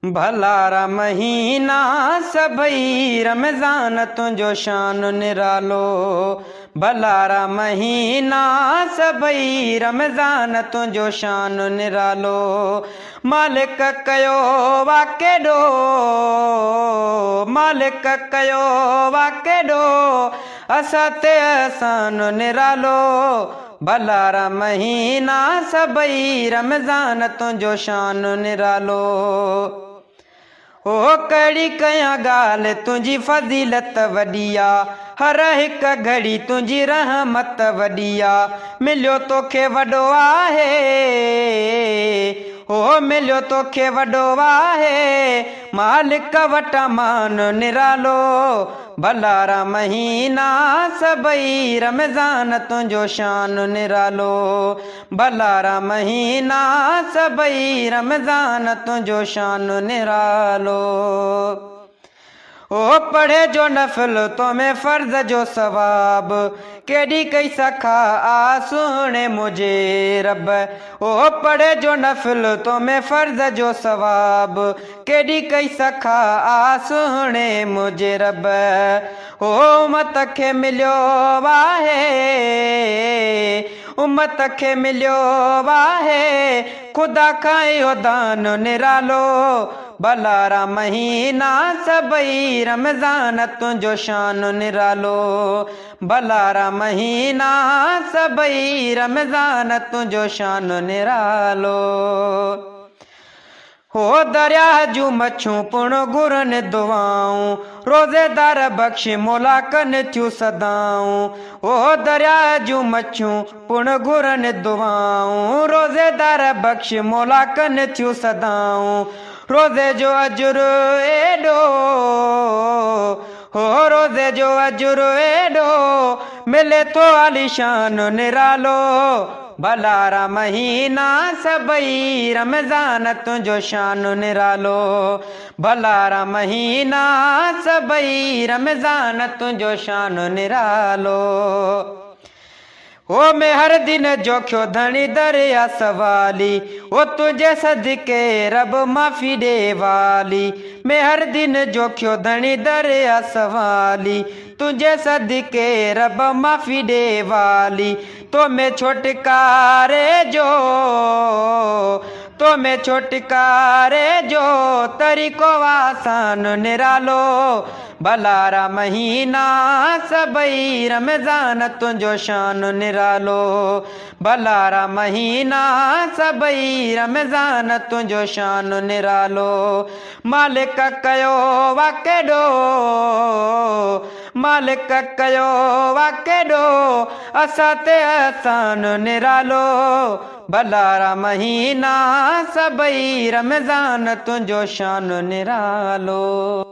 ڀلارا مهينا سڀئي رمضان تنهنجو شان نرالو ڀلارا مهينا سڀئي رمضان تنهنجو شان نرالو مالڪ ڪيو وا ڪيڏو مالڪ ڪيو وا ڪيڏو اسان تي احسان نرالو ڀلارا مهينا سڀئي رمضان تنهنجو شان نرالو او ڪهڙي ڪيان ڳالهه تنهنجي فضيلت وڏي آ هر هڪ گهڙي تنهنجي رحمت وڏي آ مليو توکي وڏو آهي او مليو توکي وڏو آهي مالڪ وٽان مان نرالو ڀلارا مهينا سڀئي رمضان تنهنجو شان نرالو ڀلارا مهينا سڀئي رمضان تنهنجو شان نرالو او پڙهي جو نفل تو ۾ فرض جو ثواب ڪيڏي ڪئي سخا آ سهڻي منهنجي رب او پڙهي جو نفل تو ۾ فرض جو ثواب ڪيڏي ڪئي سخا آ سهڻي منهنجي رب او امت کي مليو آهي امت کي مليو آهي خدا کان اهو دان نرالو ڀلارا مهينا سڀئي رمضان تنهنجو شان نرالو ڀلارا مهينا سڀئي رمضان تنهنجو شان نرالو. هو درياهه جون مڇون پڻ گهرن دعائون، روزيدار بخش مولا ڪن ٿيون صدائون. هو درياهه جون مڇون پڻ گهرن دعائون، روزيدار بخش مولا ڪن ٿيون صدائون. روزي جو اجر ايڏو، هو روزي جو اجر ايڏو، ملي ٿو عاليشان نرالو. ڀلارا مهينا سڀئي رمضان تنهنجو شان نرالو ڀلارا مهينا سڀئي رمضان تنهنجو شان نرالو او مهر دين جوکيو ڌڻي دريا سوالي او تنهنجي صدقي رب معافي ڏي والي مهر دين جوکيو ڌڻي دريا سوالي تنهنجي صدقي رب معافي ڏي والي تو ۾ ڇوٽڪاري جو تو ۾ ڇوٽڪاري جو طريقو آسان نرالو ڀلارا مهينا سڀئي رمضان تنهنجو شان نرالو ڀلارا مهينا سڀئي رمضان تنهنجو شان نرالو مالڪ ڪيو وا ڪيڏو مالڪ ڪيو وا ڪيڏو اسان تي احسان نرالو ڀلارا مهينا سڀئي رمضان تنهنجو شان نرالو.